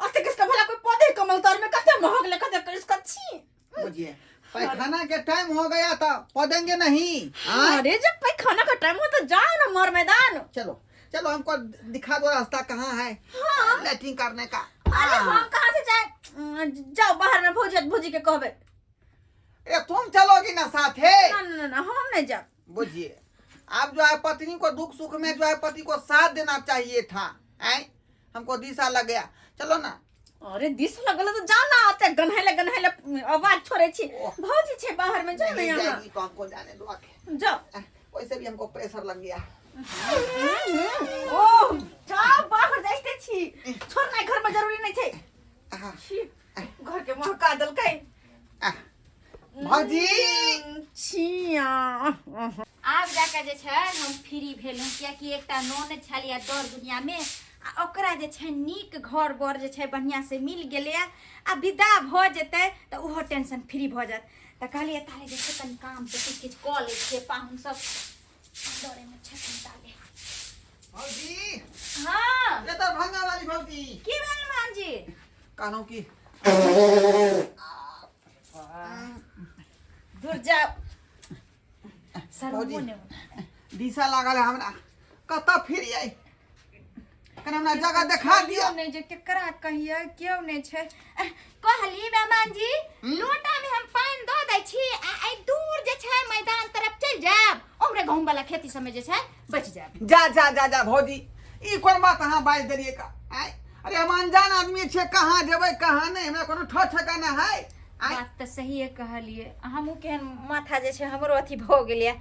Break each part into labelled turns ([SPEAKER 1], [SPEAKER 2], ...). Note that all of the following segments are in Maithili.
[SPEAKER 1] अते किसका भला कोई पौधे कमल तर में कते महक ले कते किसका छी।
[SPEAKER 2] बुझिए, पैखाना के टाइम हो गया था, पौधेंगे नहीं हाँ?
[SPEAKER 1] अरे जब पैखाना का टाइम हो तो जाओ ना मोर मैदान।
[SPEAKER 2] चलो चलो, हमको दिखा दो रास्ता कहाँ है।
[SPEAKER 1] हाँ।
[SPEAKER 2] लैट्रिन करने का।
[SPEAKER 1] अरे
[SPEAKER 2] हाँ।
[SPEAKER 1] हम कहाँ से जाए? जाओ बाहर में भौजी भौजी के कहबे।
[SPEAKER 2] अरे तुम चलोगी ना साथ है?
[SPEAKER 1] ना ना ना, ना, हम नहीं जाब।
[SPEAKER 2] बुझिए, आप जो है पत्नी को दुख सुख में जो है पति को साथ देना चाहिए था। आए हमको दिशा लग गया, चलो ना।
[SPEAKER 1] अरे दिशा लगल तो जाओ ना, आते गन्हैले गन्हैले आवाज छोड़े छी।
[SPEAKER 2] ओह।
[SPEAKER 1] भौजी छे बाहर में, जाओ ना
[SPEAKER 2] नहीं
[SPEAKER 1] यहाँ।
[SPEAKER 2] जाएगी तो हमको जाने दो आके।
[SPEAKER 1] जाओ।
[SPEAKER 2] वैसे भी हमको प्रेशर लग गया।
[SPEAKER 1] ओह जाओ बाहर जाइते छी, छोड़ना घर में जरूरी नहीं छे।
[SPEAKER 2] आहा,
[SPEAKER 1] छी, घर के महका देलकै।
[SPEAKER 2] आह। भौजी।
[SPEAKER 1] छिया।
[SPEAKER 3] आब जाके जे छै हम फ्री भेलहुँ, कियाकि एकटा नोन छल या दर दुनियामे, आ ओकरा जे छै नीक घर बर जे छै बढ़िआँ से मिल गेलैए, आ विदा भऽ जेतै तऽ ओहो टेंशन फ्री भऽ जायत। तऽ कहलियै ताले जे छै कनि काम तऽ किछु किछु कऽ लै छियै, पाहुन सब डरेमे छथिन ताले।
[SPEAKER 2] भौजी।
[SPEAKER 3] हाँ।
[SPEAKER 2] ये दरभंगा वाली भौजी।
[SPEAKER 3] की भेल मान जी?
[SPEAKER 2] कहलहुँ की
[SPEAKER 1] दूर जाओ।
[SPEAKER 2] भौजी।
[SPEAKER 3] शर्मो नहि।
[SPEAKER 2] दिशा लागल है हमरा, कतऽ फिर आई? कनि हमरा जगह देखा दिअ।
[SPEAKER 3] केओ नहि जे केकरा कहियै, केओ नहि छै। कहली मेहमान जी, लोटा में हम पानि दऽ दै छी आ एहि दूर जे छै मैदान तरफ चलि जायब, ओमरे गहूम वाला खेती सबमे जे छै बचि जायब।
[SPEAKER 2] जा जा जा जा भौजी, ई कोन बात अहाँ बाजि देलियै का? आँय, अरे हम अनजान आदमी छियै, कहाँ जेबै कहाँ नहि, हमरा कोनो ठो ठेकाना है? आँय।
[SPEAKER 3] बात तऽ सहिए कहलियै, हमहूँ केहन माथा जे छै हमरो अथी भऽ गेलैए।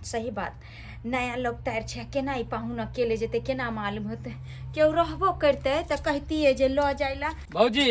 [SPEAKER 3] सही बात, नया लोक तारि छै, केना ई पाहुन अकेले जेतै, केना मालूम होतै? केओ रहबो करतै तऽ कहतियै जे लऽ जाय ला।
[SPEAKER 4] भौजी,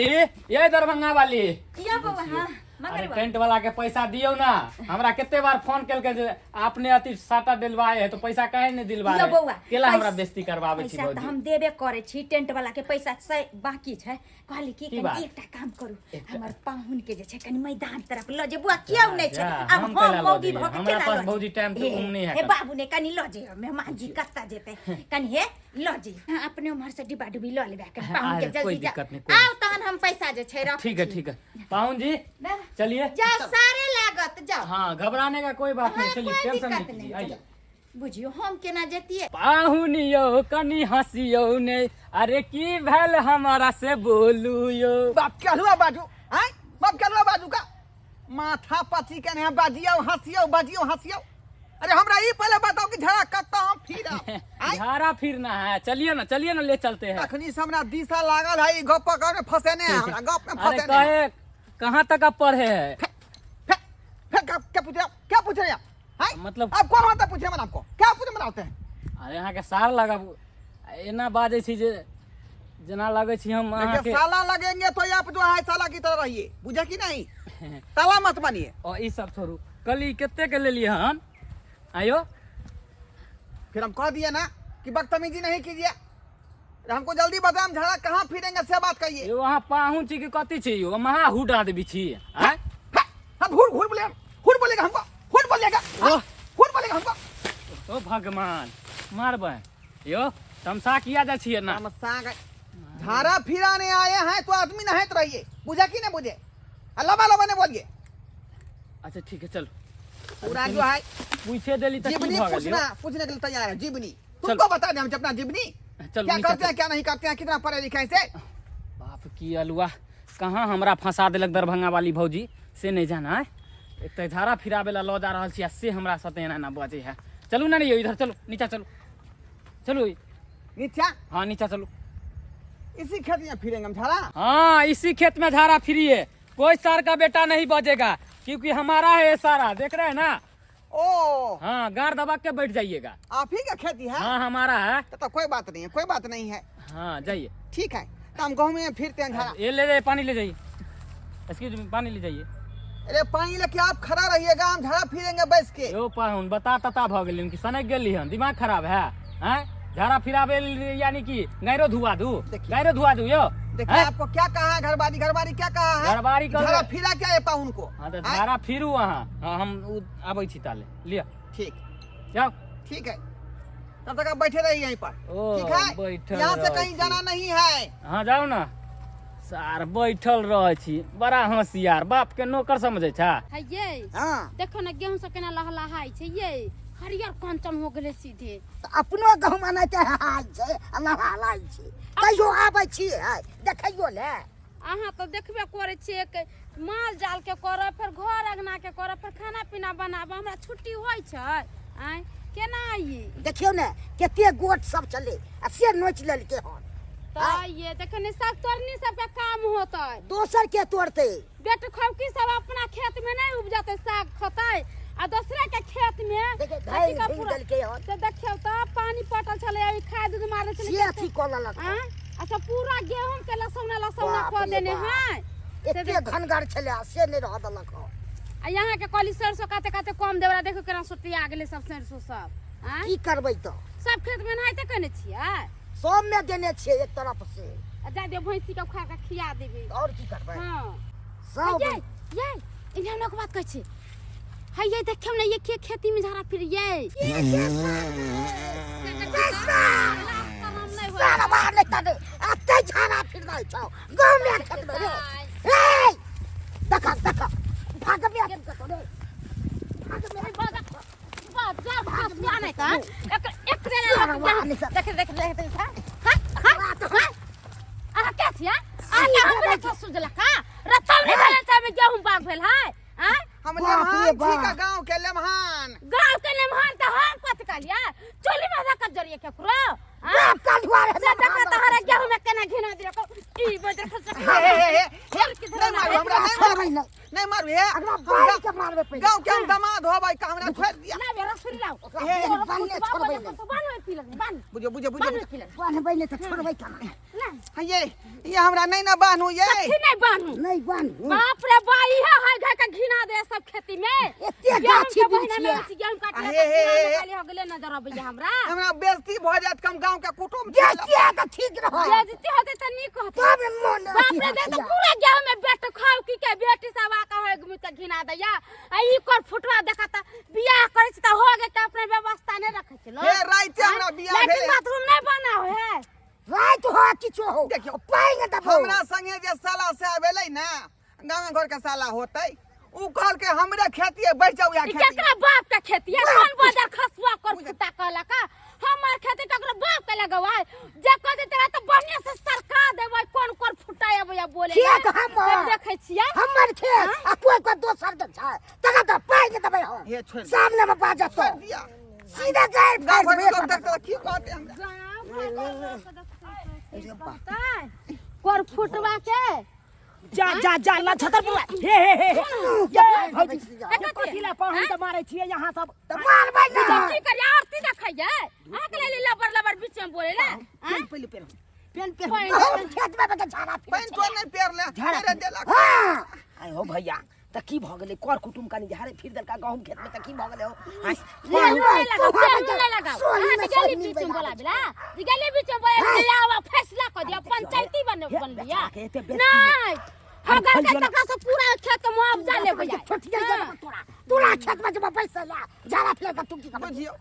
[SPEAKER 4] ये दरभंगा वाली।
[SPEAKER 3] किया बौआ? हाँ।
[SPEAKER 4] अरे टेंट वाला के पैसा दियो ना, हमरा कते बार फोन केलकै जे आपने अथी साटा दिलवाए है तो पैसा काहे नहीं दिलवा
[SPEAKER 3] यौ
[SPEAKER 4] रहे?
[SPEAKER 3] बौआ,
[SPEAKER 4] केला हमरा बेइज्जती करवावे छी?
[SPEAKER 3] पैसा तऽ
[SPEAKER 4] भौजी,
[SPEAKER 3] हम देबे करै छी, टेंट वाला के पैसा से बाकी छै। कहली कि
[SPEAKER 4] की
[SPEAKER 3] कनि
[SPEAKER 4] बात?
[SPEAKER 3] एकटा काम करू, हमर पाहुन के जे छै कनि मैदान तरफ लऽ जे बुआ, केओ नहि छै।
[SPEAKER 4] जा,
[SPEAKER 3] आब
[SPEAKER 4] हम
[SPEAKER 3] हम
[SPEAKER 4] कैला लऽ
[SPEAKER 3] मौगी
[SPEAKER 4] जइयै?
[SPEAKER 3] भऽ के
[SPEAKER 4] हमरा
[SPEAKER 3] केना
[SPEAKER 4] पास
[SPEAKER 3] लऽ
[SPEAKER 4] भौजी
[SPEAKER 3] जइयै?
[SPEAKER 4] टाइम के
[SPEAKER 3] हे,
[SPEAKER 4] उम नहि है।
[SPEAKER 3] हे बाबू ने कनि लऽ जइयो, मेहमान जी कतऽ जेतै, कनि हे लऽ जइयो। हाँ, अपने उम्हर से डिब्बा डुबी लऽ लेबै कनि पाहुन के।
[SPEAKER 4] अरे, कोई
[SPEAKER 3] जल्दी जा।
[SPEAKER 4] दिक्कत नहीं, कोई
[SPEAKER 3] आउ तहन हम पैसा जे छै रख।
[SPEAKER 4] ठीक है, ठीक है पाहुन जी,
[SPEAKER 3] ना,
[SPEAKER 4] चलिए।
[SPEAKER 3] जाओ, सारे लागत, जाओ।
[SPEAKER 4] हाँ, घबराने का कोई बात नहीं।
[SPEAKER 3] हाँ,
[SPEAKER 4] चलिए,
[SPEAKER 3] कोई
[SPEAKER 4] टेंशन
[SPEAKER 3] दिक्कत
[SPEAKER 4] नहीं कीजिए।
[SPEAKER 3] नहीं।
[SPEAKER 4] आइए।
[SPEAKER 3] बुझियो हम केना जतियै।
[SPEAKER 4] पाहुन यौ कनि हँसियौ ने, अरे की भेल हमारा से बोलू यौ।
[SPEAKER 2] बाप क्या हुआ बाजू? आय बाप क्या हुआ बाजू का माथा पची के ने बाजियो हंसियो, बाजियो हंसियो। अरे हमरा ई पहले बताओ कि झड़ा कत्ता हम फिरब? आय
[SPEAKER 4] झाड़ा फिरना है? चलिए ना, चलिए ना, ले चलते हैं।
[SPEAKER 2] तखनी से हमरा दिशा लागल है, ई गप में फंसेने है, हमरा गप में
[SPEAKER 4] अरे
[SPEAKER 2] फंसेने है।
[SPEAKER 4] कहे कहाँ तक आप पढ़े हैं?
[SPEAKER 2] फिर फिर क्या क्या पूछ रहे हो? क्या पूछ रहे हैं आप? हाय?
[SPEAKER 4] मतलब-
[SPEAKER 2] आप कौन होता पूछे मन आपको क्या पूछे मनाते हैं?
[SPEAKER 4] अरे अहाँके सार लगब, एना बाजै छी जे जेना लगै छी हम
[SPEAKER 2] देखिए
[SPEAKER 4] अहाँके
[SPEAKER 2] साला लगेंगे तो आप जो है साला की तरह रहिए, बुझे कि नहीं? ताला मत मानिए।
[SPEAKER 4] ओ ई सब छोड़ू, कल ई कते के लेलियै हन आयो?
[SPEAKER 2] फिर हम कह दिए ना कि बदतमीजी नहीं कीजिए। अरे हमको जल्दी बताए, हम झगड़ा कहाँ फिरेंगे से बात कहिए।
[SPEAKER 4] यौ अहाँ पाहुन छी कि कथी छी यौ? महा हुड आदमी छी आँय?
[SPEAKER 2] हम हुड़ हुड़ बोलेगा, हुड़ बोलेगा हमको, हुड़ बोलेगा, हाँ,
[SPEAKER 4] ओह।
[SPEAKER 2] हुड़ बोलेगा हमको।
[SPEAKER 4] ओ भगवान, मारबै यौ, तमसा किया जाइ छियै ना?
[SPEAKER 2] हम साग झाड़ा फिराने आए हैं तो आदमी नहाते रहिए, बुझा कि नहीं बुझे? लबा लबा नहीं बोलिए।
[SPEAKER 4] अच्छा ठीक है, चलो।
[SPEAKER 2] पूरा जो है
[SPEAKER 4] पूछे देली तऽ की
[SPEAKER 2] जीवनी
[SPEAKER 4] भऽ गेल यौ?
[SPEAKER 2] पूछना पूछने के लिए तैयार है। जीवनी
[SPEAKER 4] चलो।
[SPEAKER 2] तुमको बता दे हम अपना जीवनी,
[SPEAKER 4] चलो,
[SPEAKER 2] क्या
[SPEAKER 4] नीचा
[SPEAKER 2] करते हैं,
[SPEAKER 4] चलो।
[SPEAKER 2] क्या नहीं करते हैं, कितना पढ़े लिखे हैं से।
[SPEAKER 4] बाप की अलुआ कहाँ हमरा फंसा देलक दरभंगा वाली भौजी से नहीं जाना है। एक तऽ झाड़ा फिराबे ला लऽ जा रहल छी आ से हमरा साथे एना एना बजै है। चलू ना यौ, इधर चलू, नीचा चलू, चलू।
[SPEAKER 2] नीचा?
[SPEAKER 4] हाँ, नीचा चलू।
[SPEAKER 2] इसी खेत में फिरेंगे हम झाड़ा?
[SPEAKER 4] हाँ, इसी खेत में झाड़ा फिरिए, कोई सार का बेटा नहीं बजेगा क्योंकि हमारा है ये सारा, देख रहे हैं ना?
[SPEAKER 2] ओ
[SPEAKER 4] हाँ, गाड़ दबा के बैठ जाइएगा।
[SPEAKER 2] आप ही का खेती है?
[SPEAKER 4] हाँ, हमारा है।
[SPEAKER 2] तो कोई बात नहीं है, कोई बात नहीं है।
[SPEAKER 4] हाँ, जाइए।
[SPEAKER 2] ठीक है, तो हम गाँव में फिरते हैं झाड़ा।
[SPEAKER 4] ये ले जाइए, पानी ले जाइए, एक्सक्यूज मी, पानी ले जाइए।
[SPEAKER 2] अरे पानी लेके आप खड़ा रहिएगा, हम झाड़ा फिरेंगे बैस के।
[SPEAKER 4] यो पाहुन बता तता भ गेलिन कि सनक गेली हन, दिमाग खराब है हैं? झाड़ा फिराबे यानी कि गैरो धुआ दू?
[SPEAKER 2] देखिए।
[SPEAKER 4] गैरो धुआ दू यो?
[SPEAKER 2] देखिए
[SPEAKER 4] हैं?
[SPEAKER 2] आपको क्या कहा है घरबारी? घरबारी क्या कहा है?
[SPEAKER 4] घरबारी कहले-
[SPEAKER 2] झाड़ा फिरा क्या है पाहुन को?
[SPEAKER 4] हाँ तो
[SPEAKER 2] आँय?
[SPEAKER 4] झाड़ा फिरू अहाँ। हाँ, हम उ आबै छी ताले लिअ।
[SPEAKER 2] ठीक।
[SPEAKER 4] जाओ।
[SPEAKER 2] ठीक है, तब तक आप बैठे रहिए यहीं पर।
[SPEAKER 4] ओ,
[SPEAKER 2] ठीक है,
[SPEAKER 4] बैठल
[SPEAKER 2] यहाँ से
[SPEAKER 4] रहै
[SPEAKER 2] कहीं
[SPEAKER 4] छी।
[SPEAKER 2] जाना नहीं है।
[SPEAKER 4] हाँ, जाओ ना। सार बैठल रहै छी बड़ा होशियार बाप के नौकर समझै छा
[SPEAKER 5] है ये
[SPEAKER 6] हाँ
[SPEAKER 5] देखो ना गेहूं सब केना लहलहाइ छै ये हरियर कंचन हो गेलै सीधे
[SPEAKER 6] तऽ अपनो गहूम एनाहिते हहाइ छै आ लहलहाइ छै कहियो आबै छियै है देखैयो ले
[SPEAKER 5] अहाँ तऽ देखबे करै छियै कि माल जाल के करब फेर घर अंगना के करब फेर खाना पीना बनाबऽ हमरा छुट्टी होइ छै आँय केना आइए
[SPEAKER 6] देखियौ ने कते गोट सब छलै आ से नोचि लेलकै हन
[SPEAKER 5] तऽ ये देखो ने साग तोड़नी सबके काम होतै
[SPEAKER 6] दोसर के तोड़तै
[SPEAKER 5] बेट खौकी सब अपना खेत में नहीं उपजतै साग खतै आ दोसरे के खेत में
[SPEAKER 6] देखियौ,
[SPEAKER 5] अथी
[SPEAKER 6] घारि
[SPEAKER 5] का
[SPEAKER 6] घिर
[SPEAKER 5] पूरा-
[SPEAKER 6] देलकै हन।
[SPEAKER 5] से देखियौ तऽ पानी पटल छलै अभी खाद उद मारने छलै
[SPEAKER 6] से अथी कऽ लेलक हन।
[SPEAKER 5] आँय? अच्छा पूरा गेहूं के लसौना लसौना
[SPEAKER 6] बाप
[SPEAKER 5] कऽ
[SPEAKER 6] रे
[SPEAKER 5] देने
[SPEAKER 6] बाप।
[SPEAKER 5] है से
[SPEAKER 6] एते
[SPEAKER 5] देख-
[SPEAKER 6] घनगर छलै आ से नहि रहऽ देलक हन
[SPEAKER 5] आ यहाँ के कहली सरसों काते काते कम देवरा देखो केना सोटिया गेलै सब सरसों सब आँय?
[SPEAKER 6] की करबै तऽ
[SPEAKER 5] सब खेत में नहाइते केने छियै
[SPEAKER 6] सबमे देने छियै एक तरफ से
[SPEAKER 5] आ जा दियौ भैंसी के उखाड़ के खिया देबै
[SPEAKER 6] आओर की करबै
[SPEAKER 5] हाँ
[SPEAKER 6] सब
[SPEAKER 5] ये ये इन्हें हम लोग बात कहै छी है ये देखियौ ने ये के खेती में झाड़ा फिर ये
[SPEAKER 6] सारा बाहर नहीं तने अते झाड़ा फिर नहीं छौ गाँव में खेत में रे ए देखा देखा भाग में अथी कतो रे भाग में
[SPEAKER 1] देख देख देख देख
[SPEAKER 5] अहाँ के छियै अहाँ के हमरे के सुझलक का रतौनी भेल छै में गेहूं बाग भेल है आँ
[SPEAKER 2] हम
[SPEAKER 6] बाप रे
[SPEAKER 2] लेमहान छी
[SPEAKER 6] बाप।
[SPEAKER 2] का गांव के लेमहान
[SPEAKER 5] गाँव के लेमहान तऽ हम कथी कहलियै चोली में धक्का जरिए केकरो आँ?
[SPEAKER 6] बाप का दुआर है
[SPEAKER 5] से देखा तहरा गेहूं में केना घिना दियो ई बजर खस
[SPEAKER 2] हे हे हे हे नहीं मारू हमरा नहीं मारू
[SPEAKER 6] छोड़बै नहीं
[SPEAKER 2] नहीं मारू हे
[SPEAKER 6] अगला
[SPEAKER 2] हम
[SPEAKER 6] बाल
[SPEAKER 2] गाँव-
[SPEAKER 6] के मारबै पहिले
[SPEAKER 2] गांव के हम दामाद होबै का हमरा छोड़ दिया
[SPEAKER 5] ना बेरा सुन लाओ
[SPEAKER 2] हे, हे,
[SPEAKER 6] बान्हले छोड़बै नहीं
[SPEAKER 5] बान्ह पी लग बान्ह
[SPEAKER 2] बुझो बुझो बुझो
[SPEAKER 5] बान्ह पी लग
[SPEAKER 6] बान्हबै नहीं तऽ छोड़बै केना
[SPEAKER 5] ना
[SPEAKER 2] ये ये हमरा नहीं ना बान्हू ये
[SPEAKER 5] कथी नहीं बान्हू
[SPEAKER 6] नहीं बान्हू
[SPEAKER 5] बाप रे बा इहे है घर के घिना दे सब खेती में
[SPEAKER 6] एते गाछी
[SPEAKER 5] गेहूं के महीना
[SPEAKER 6] वृक्षी
[SPEAKER 5] में
[SPEAKER 6] है।
[SPEAKER 5] होइ छै, गेहूं काटले
[SPEAKER 2] हे, हे, हे, हे।
[SPEAKER 5] खाली हो गेलै नजर अबैया हमरा
[SPEAKER 2] हमरा बेइज्जती भऽ जायत कम गांव के कुटुम्ब
[SPEAKER 6] बेचतिया तऽ ठीक रहत
[SPEAKER 5] बेइज्जती होतै तऽ नीक होतै
[SPEAKER 6] तब मोन
[SPEAKER 5] बाप
[SPEAKER 6] अथी
[SPEAKER 5] रे दे
[SPEAKER 6] होत
[SPEAKER 5] तो
[SPEAKER 6] या।
[SPEAKER 5] पूरा गेहूं में बेट खाओ की के बेटी सब आके होय गुमी के घिना दैया आ ई कर फुटवा देखा त बियाह करै छै त हो गेल त अपने व्यवस्था नहीं रखै छै लोग
[SPEAKER 2] हे, राइते हमरा बियाह
[SPEAKER 5] लैट्रिन
[SPEAKER 2] भेलै।
[SPEAKER 5] बाथरूम नहीं बना हो है
[SPEAKER 6] राति हो किछो हो
[SPEAKER 2] देखियौ,
[SPEAKER 6] पानि देबौ
[SPEAKER 2] हमरा संगे जे साला साहब एलै ने गाँव घर के साला होतै उ कहलकै हमरे खेती बैठ जाउ यहाँ
[SPEAKER 5] ई
[SPEAKER 2] खेती
[SPEAKER 5] केकरा बाप के खेती है कौन बाजार खसुआ कर फुटा कहलक हा? हमर खेती ककरो बाप के लगवाय जे कह देते रहे तो बढ़िया से सरका देबै कोन कोन फुटा अबैया बोले
[SPEAKER 6] खेत हमर।
[SPEAKER 5] देखै छियै
[SPEAKER 6] हमर खेत आ कोई कोई दोसर के छै तकर तऽ पानि देबै हम
[SPEAKER 2] हे, छोड़ि दे।
[SPEAKER 6] सामने में बाजत
[SPEAKER 2] छोड़ि दिया
[SPEAKER 6] सीधा गाय
[SPEAKER 2] गाँव
[SPEAKER 6] फाड़ि
[SPEAKER 2] घर के
[SPEAKER 6] देबै
[SPEAKER 2] लोग देखतै की कहतै हमरा
[SPEAKER 5] कर फुटवा के
[SPEAKER 7] जा जा जा ला छतरपुर हे हे हे हे ये भौजी कथी ला पाहुन के मारै छियै यहाँ सब
[SPEAKER 6] तऽ मारबै ना
[SPEAKER 5] की करिया आरती देखैया अहाँ के लेल लबर लबर बीच में बोले ला
[SPEAKER 7] पेन पहिले पेन पेन पेन
[SPEAKER 6] हम खेत में के झाड़ा फिरै
[SPEAKER 2] पानि तो नहि पेरले
[SPEAKER 7] झाड़ा
[SPEAKER 2] पेरे देलक
[SPEAKER 6] हां
[SPEAKER 7] आय हो भैया त की भ गेलै कर कुटुम कनी झाड़े फिर देलका गहूम खेत में त की भ गेलै हो आय,
[SPEAKER 5] नहीं लगाओ
[SPEAKER 6] तोहर
[SPEAKER 5] नहीं लगाओ
[SPEAKER 6] सोनी
[SPEAKER 5] अहाँ
[SPEAKER 6] में
[SPEAKER 5] के गेली
[SPEAKER 6] सोनी
[SPEAKER 5] बीच में
[SPEAKER 6] बजा
[SPEAKER 5] बोला बिला जे गेली बीच में बोला ले आवा फैसला कर दिया पंचायती बन
[SPEAKER 7] हे,
[SPEAKER 5] बन लिया
[SPEAKER 7] बेचारा के एते बेइज्जती
[SPEAKER 5] नहीं
[SPEAKER 7] अरे
[SPEAKER 5] अगर
[SPEAKER 7] खोल
[SPEAKER 5] के
[SPEAKER 7] दियो ना।
[SPEAKER 5] टका से पूरा खेत के मुआवजा लेबै
[SPEAKER 6] छोटिया जब तोरा तोरा खेत में जब पैसा ला झाड़ा फिर के तू की करबै
[SPEAKER 2] बुझियौ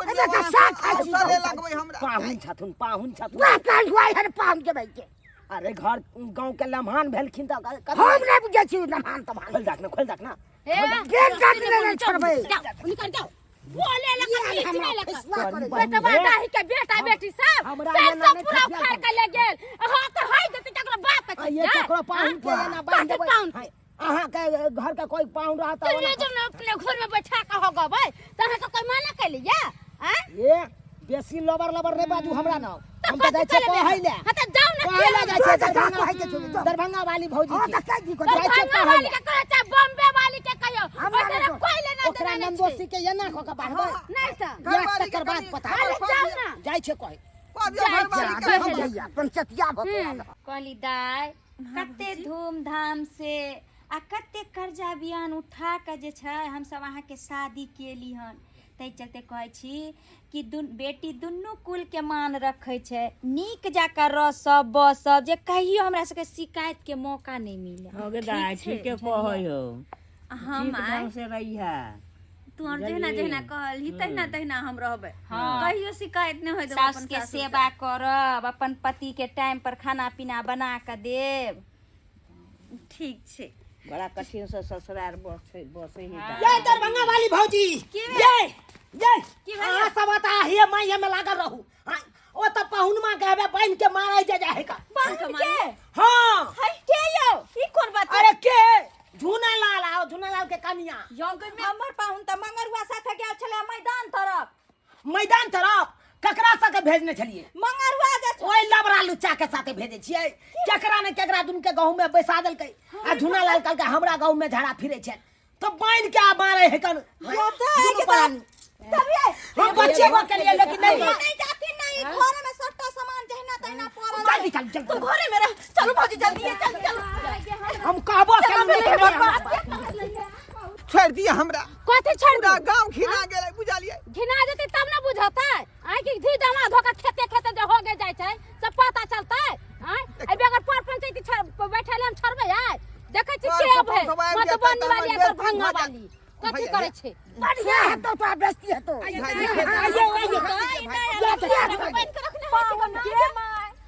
[SPEAKER 6] एने के साग खाइ छी
[SPEAKER 2] सरे लगबै हमरा
[SPEAKER 7] पाहुन छथुन पाहुन छथुन
[SPEAKER 6] वाह काल हुआ है पाहुन के बैठे
[SPEAKER 7] अरे घर गांव के लम्हान भेलखिन त
[SPEAKER 6] हम नहीं बुझै छी नमान तमान
[SPEAKER 7] खोल दाख ना खोल दाख ना
[SPEAKER 6] गेल काट नहीं छोड़बै
[SPEAKER 5] जाओ निकल जाओ बोले लगा
[SPEAKER 6] ये
[SPEAKER 5] बीच
[SPEAKER 6] हमरा
[SPEAKER 5] में लगा
[SPEAKER 6] फैसला करै
[SPEAKER 5] बेटा दाही के बेटा बेटी सब
[SPEAKER 7] हमरा
[SPEAKER 5] सब
[SPEAKER 7] एना
[SPEAKER 5] सब
[SPEAKER 7] नहि
[SPEAKER 5] पूरा
[SPEAKER 7] खसिया
[SPEAKER 5] उखाड़ के ले गेल हां तो हाय देते ककरो बाप के
[SPEAKER 7] आ ये ककरो पाहुन के एना बांध देबै
[SPEAKER 5] पाहुन
[SPEAKER 7] हाय, अहाँ के घर के कोई पाहुन रहत
[SPEAKER 5] तो ले जब ना अपने घर में बैठा के हो गबै त अहाँ के कोई मना कैलिया हां
[SPEAKER 7] ये बेसी लबर लबर नहीं बाजू हमरा ना हम तऽ जाइ छियै पढ़ै ले
[SPEAKER 5] हां त जाउ ना
[SPEAKER 7] पढ़ै ले जाइ छियै
[SPEAKER 6] जा, जा,
[SPEAKER 7] दरभंगा
[SPEAKER 6] कहै के छौ, जा।
[SPEAKER 7] दरभंगा वाली भौजी
[SPEAKER 6] हां
[SPEAKER 7] के
[SPEAKER 6] त कहि दी को
[SPEAKER 7] जाइ छियै
[SPEAKER 5] दरभंगा
[SPEAKER 7] पढ़ै
[SPEAKER 5] वाली
[SPEAKER 7] ले
[SPEAKER 5] के कहै छै बॉम्बे वाली के कहियो
[SPEAKER 6] हमरा
[SPEAKER 5] ओकरा
[SPEAKER 6] नहि
[SPEAKER 5] कोई लेना
[SPEAKER 7] ओकरा
[SPEAKER 5] देना नहीं
[SPEAKER 7] नंदोसी के एना कऽ के बान्हबै
[SPEAKER 5] छै। नहीं त
[SPEAKER 7] एक तकर बाद पता
[SPEAKER 5] अरे जाउ ना
[SPEAKER 7] जाइ छियै कहै
[SPEAKER 2] कह दियौ घरवाली के
[SPEAKER 5] जा,
[SPEAKER 2] हम
[SPEAKER 6] भैया पंचतिया भऽ
[SPEAKER 3] कहली दाय कते धूमधाम से आ कते कर्जा बियान उठा कऽ जे छै हमसभ अहाँके शादी केली हन ताहि चलते कहै छी कि दुन बेटी दुनू कुलके मान रखै छै नीक जकाँ रसब बसब जे कहियो हमरा सबके शिकायतके मौका नहि मिले
[SPEAKER 8] हो गे दाइ ठीके कहै हो
[SPEAKER 3] हम
[SPEAKER 8] ठीक
[SPEAKER 3] आइ
[SPEAKER 8] ढंग से रही है।
[SPEAKER 1] तू और जहिना जहिना कहलही तहिना तहिना हम रहबै। कहियो शिकायत नहि होय देबै
[SPEAKER 3] सास
[SPEAKER 1] अपन
[SPEAKER 3] के
[SPEAKER 1] सासुर से।
[SPEAKER 3] सेवा करब, अपन पति के टाइम पर खाना पीना बना के देब।
[SPEAKER 1] ठीक छै।
[SPEAKER 8] बड़ा कठिन से ससुरार बसे बसे ही
[SPEAKER 7] ये दरभंगा वाली भौजी, ये ये अहाँ सब आता हे माई में लागल रहू। हाँ, ओ त पहुनमा के हवे बांध के मारे जे जाहे का।
[SPEAKER 1] बांध के?
[SPEAKER 7] हाँ।
[SPEAKER 1] हाय, के यौ? ई कोन बात?
[SPEAKER 7] अरे के झूना लाल आओ, झूना लाल के कनिया।
[SPEAKER 1] यौ गई में
[SPEAKER 3] हमर पाहुन त मंगरुआ साथे गेल छले मैदान तरफ।
[SPEAKER 7] मैदान तरफ ककरा साथे भेजने छलिए?
[SPEAKER 3] मंगरुआ जे छै।
[SPEAKER 7] ओइ लबरा लुच्चा के साथे भेजे छियै। केकरा ने केकरा दुनू के गहूम में बैसा देलकै आ झूना लाल कहलकै हमरा गहूम में झाड़ा फिरे छै, तो बांध के आ मारे है कन। दुनू प्राणी। हम बच्चे को के लिए लेकिन नहीं
[SPEAKER 3] नहीं जाती नहीं, घर में सबटा सामान जहिना तहिना पड़ल।
[SPEAKER 7] जल्दी चल, जल्दी
[SPEAKER 1] तू घरे में रह। चलू भौजी जल्दी, चल चल।
[SPEAKER 7] हम कहबो केलहुँ लेकिन नहीं हमरा।
[SPEAKER 2] छोड़ दिया हमरा।
[SPEAKER 5] कथी छोड़
[SPEAKER 2] पूरा
[SPEAKER 5] दू?
[SPEAKER 2] गांव घिना गेलै, बुझलियै?
[SPEAKER 5] घिना जेतै तब ने बुझतै। आइ कि धी दमा धोका खेते खेते जे हो गे जाइ छै सब पता चलतै। आइ एहि बेगर पर पंचायती बैठल हम छोड़बै। आइ देखै छी
[SPEAKER 2] पर
[SPEAKER 5] के
[SPEAKER 2] कुटुम्ब
[SPEAKER 5] अबै
[SPEAKER 2] सब आबि जेतै
[SPEAKER 5] मधुबनी
[SPEAKER 2] तऽ
[SPEAKER 5] वाली
[SPEAKER 2] हमर
[SPEAKER 5] आ दरभंगा
[SPEAKER 2] बेइज्जती भऽ जायत।
[SPEAKER 5] वाली कथी
[SPEAKER 2] भैया,
[SPEAKER 5] करै छै?
[SPEAKER 6] बढ़िया हेतौ तोरा बेइज्जती हेतौ।
[SPEAKER 7] आइए, आइए।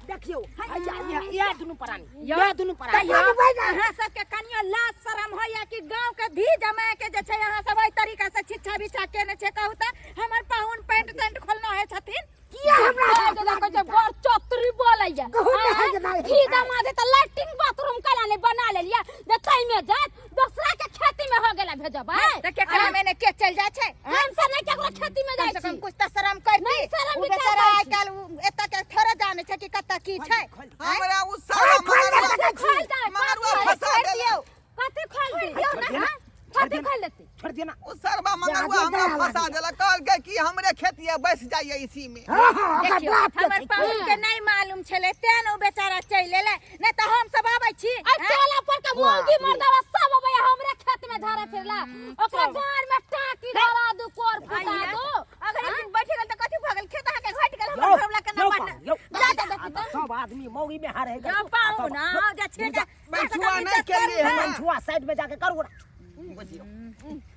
[SPEAKER 7] देखियौ, आइए, आइए, इएह दुनू प्राणी, इएह दुनू प्राणी।
[SPEAKER 3] अहाँ सबके कनियो लाज शरम होइया कि गांव के धी जमा के जे छै अहाँ सब एहि तरीका से छिच्छा बिछा केने छै? कहू तऽ हमर पाहुन पैंट तैंट खोलना है छथिन
[SPEAKER 6] किया हमरा
[SPEAKER 5] आइ दादा कहै छै बड़ चतुरी बोलैया।
[SPEAKER 6] गहूम में है जे नहि।
[SPEAKER 5] घी दमा दे तऽ लैट्रिन बाथरूम कैला नहि बना लेलियै जे ताहिमे जायत दोसरा के खेती में हो गेला भेजबै।
[SPEAKER 3] तऽ केकरा में ने के चलि जाइ छै?
[SPEAKER 5] हम सब नहि केकरो खेती में
[SPEAKER 3] कम
[SPEAKER 5] जाइ
[SPEAKER 3] से कम
[SPEAKER 5] छी।
[SPEAKER 3] कुछ तऽ शरम करती।
[SPEAKER 5] नहि शरम
[SPEAKER 3] ओ
[SPEAKER 5] विचार
[SPEAKER 3] बेचारा
[SPEAKER 5] करै
[SPEAKER 3] आइ
[SPEAKER 5] छी।
[SPEAKER 3] काल्हि ओ एतऽ के थोड़े जानै छै कि कतऽ की छै।
[SPEAKER 2] हमरा उ सारा
[SPEAKER 6] खोल दे
[SPEAKER 2] मगरुआ
[SPEAKER 6] सकै छी।
[SPEAKER 5] खोल दे,
[SPEAKER 2] मगरुआ
[SPEAKER 5] कथी
[SPEAKER 2] फंसा
[SPEAKER 5] खोल
[SPEAKER 2] देलक।
[SPEAKER 5] दियौ? कथी खोल दियौ ना? कथी खोल देतै?
[SPEAKER 7] छोड़ दिया ना।
[SPEAKER 2] उ सरबा मगरुआ हमरा फंसा देलक, कहलकै कि हमरे खेतिया बैस जाइए इसी में।
[SPEAKER 6] हाँ हाँ, ओकर
[SPEAKER 3] देखियौ,
[SPEAKER 6] बाप के
[SPEAKER 3] हमर
[SPEAKER 6] छै।
[SPEAKER 3] पाहुन के नहि मालूम छलै तें ने ओ बेचारा चलि एलै, नहि तऽ हम सब आबै छी।
[SPEAKER 5] आ टोला पर के मौगी मर्दवा सब अबैया हमरे खेत में झाड़ा फिरला, ओकरा गाड़ में टाकी धरा दू, कोर फुटा दू।
[SPEAKER 1] अगर एक दिन बैठ गेल तऽ कथी भऽ गेल? खेत अहाँके घटि गेल, हमर
[SPEAKER 7] यौ,
[SPEAKER 1] घरवला केना
[SPEAKER 7] यौ
[SPEAKER 1] बाँटल?
[SPEAKER 7] पाहुन, यौ।
[SPEAKER 1] जा जा देखी
[SPEAKER 7] आ तऽ सब आदमी मौगी में हारे
[SPEAKER 3] यौ पाहुन, आउ जे छै जे-
[SPEAKER 2] बैठुआ नहि केलिए हन।
[SPEAKER 7] छुआ साइड में जाके करू ना।
[SPEAKER 2] बुझियौ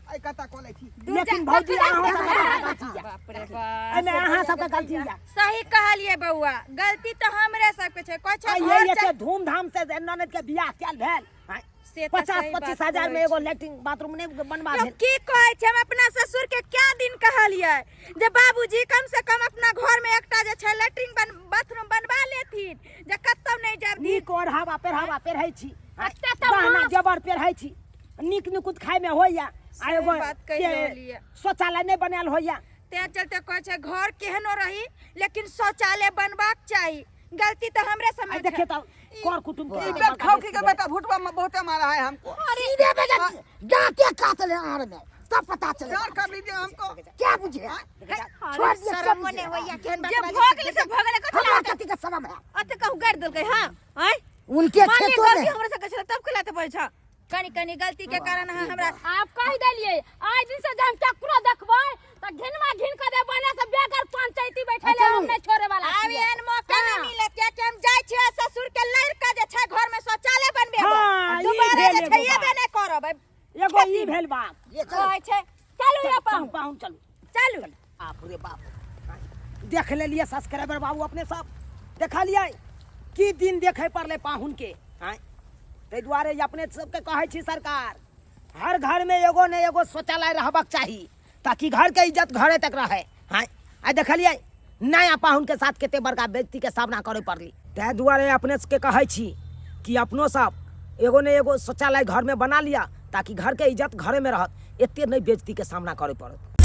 [SPEAKER 2] आइ कता कऽ छी।
[SPEAKER 7] लेकिन भौजी अहाँ सबके गलती या।
[SPEAKER 3] बाप रे बाप।
[SPEAKER 7] एहिमे अहाँ सबके गलती या।
[SPEAKER 3] सही कहलिए बौआ, गलती तऽ हमरे सबके छै। कहै छै
[SPEAKER 7] आ
[SPEAKER 3] घर
[SPEAKER 7] ये
[SPEAKER 3] चल-
[SPEAKER 7] एते धूमधाम से जे ननद के बियाह कयल भेल, आँय,
[SPEAKER 3] से तऽ
[SPEAKER 7] 50
[SPEAKER 3] सही बात
[SPEAKER 7] 25 हजार में
[SPEAKER 3] कहै
[SPEAKER 7] एगो लैट्रिन बाथरूम नहि बनवा
[SPEAKER 3] यौ,
[SPEAKER 7] भेल।
[SPEAKER 3] की कहै छै, हम अपना ससुर के क्या दिन कहलियै जे बाबूजी कम से कम अपना घर में एकटा जे छै लैट्रिन बन बाथरूम बनवा लेथिन जे कतौ नहि जायब।
[SPEAKER 7] नीक ओढ़ावा पेढ़ावा पेढ़ै छी, आँय,
[SPEAKER 5] एते तऽ
[SPEAKER 7] गहना
[SPEAKER 5] मास-
[SPEAKER 7] जेवर पेढ़ै छी, नीक निकुत खाय में होइया आ एगो
[SPEAKER 3] बात कहि
[SPEAKER 7] के
[SPEAKER 3] रहलियै।
[SPEAKER 7] शौचालय नहि बनायल होइया।
[SPEAKER 3] तें चलते कहै छै घर केहनो रही लेकिन शौचालय बनबाक चाही। गलती तऽ हमरे
[SPEAKER 7] आइ
[SPEAKER 3] समझ
[SPEAKER 7] देखियौ तऽ कर कुटुम्ब के
[SPEAKER 2] ई बेखौकी के बेटा भुटवा में बहुते मारा है हमको।
[SPEAKER 6] सीधे बेटा दांते काट ले आड़ में तब पता चले।
[SPEAKER 2] प्यार कर लीजिए हमको।
[SPEAKER 6] क्या बुझे छोड़ दिए सब
[SPEAKER 3] शरमो
[SPEAKER 6] बुझे।
[SPEAKER 3] नहि होइया केहन बात
[SPEAKER 1] जे
[SPEAKER 3] बाजै
[SPEAKER 1] भऽ
[SPEAKER 3] छी।
[SPEAKER 1] गेलै से भऽ गेलै, कथी
[SPEAKER 6] हमरा
[SPEAKER 1] लागतै?
[SPEAKER 6] कथी के शरम है?
[SPEAKER 1] अते कहू गारि देलकै। हाँ आँय,
[SPEAKER 6] उनके
[SPEAKER 1] मान लिअ
[SPEAKER 6] खेतों
[SPEAKER 1] गलती
[SPEAKER 6] में
[SPEAKER 1] हमरा सबके छलै तब केला तऽ पैसा।
[SPEAKER 3] कनी कनी गलती के कारण अहाँ हमरा
[SPEAKER 5] आप कहि देलियै आइ दिन से जे हम ककरो देखबै तऽ घिनमा घिन कऽ देबै ने से बेगर पंचायती बैठे ले हम नहि छोड़े वाला
[SPEAKER 3] आब
[SPEAKER 5] छियै।
[SPEAKER 3] एहन मौका नहि मिलत, कियाकि हम जाइ छियै ससुर के लड़ि कऽ जे छै घर में शौचालय बनबेबै।
[SPEAKER 7] हाँ, ई
[SPEAKER 3] दोबारा
[SPEAKER 7] भेल
[SPEAKER 3] जे छै
[SPEAKER 7] एगो
[SPEAKER 3] एबे
[SPEAKER 7] बात।
[SPEAKER 3] नहि करब।
[SPEAKER 7] एगो ई भेल बात।
[SPEAKER 6] ये चलो।
[SPEAKER 3] कहै छै चलू यौ
[SPEAKER 7] चल,
[SPEAKER 3] पाहुन,
[SPEAKER 7] पाहुन चलू
[SPEAKER 3] चलू।
[SPEAKER 7] बाप रे बाप, देख लेलियै सब्सक्राइबर बाबू अपने सब देखलियै की दिन देखे पड़लै पाहुन के। आँय, ताहि दुआरे अपने सबके कहै छी सरकार हर घर में एगो ने एगो शौचालय रहबाक चाही ताकि घर के इज्जत घरे तक रहे। आँय, आइ देखलियै नया पाहुन के साथ कते बड़का बेइज्जती के सामना करे पड़ली। ताहि दुआरे अपने सबके कहै छी कि अपनो सब एगो ने एगो शौचालय घर में बना लिअ ताकि घर के इज्जत घरे में रहत, एते नहि बेइज्जती के सामना करे पड़त।